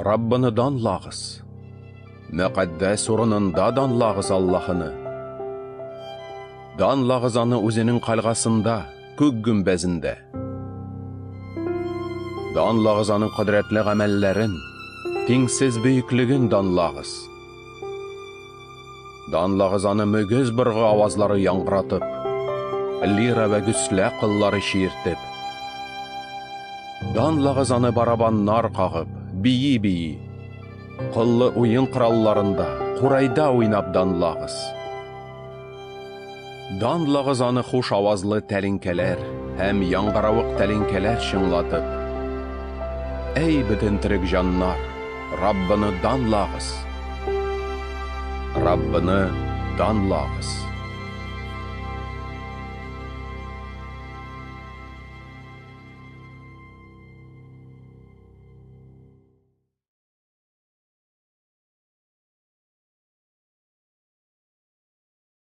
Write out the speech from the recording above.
Раббыны данлагыз. Мөкаддәс урынында данлагыз Аллаһыны. Данлагыз аны үзенең кальгасында, күк гөмбәзендә. Данлагыз аның кодрәтле гамәлләрен, тиңсез бөеклеген данлагыз. Данлагыз аны мөгез быргы авазлары яңгыратып, лира вә гөслә кыллары чиертеп. Данлагыз аны барабаннар кагып, бии-бии, кыллы уен коралларында, курайда уйнап данлагыз. Данлагыз аны хуш авазлы тәлинкәләр һәм яңгыравык тәлинкәләр чыңлатып. Әй, бөтен терек җаннар, Раббыны данлагыз! Раббыны данлагыз!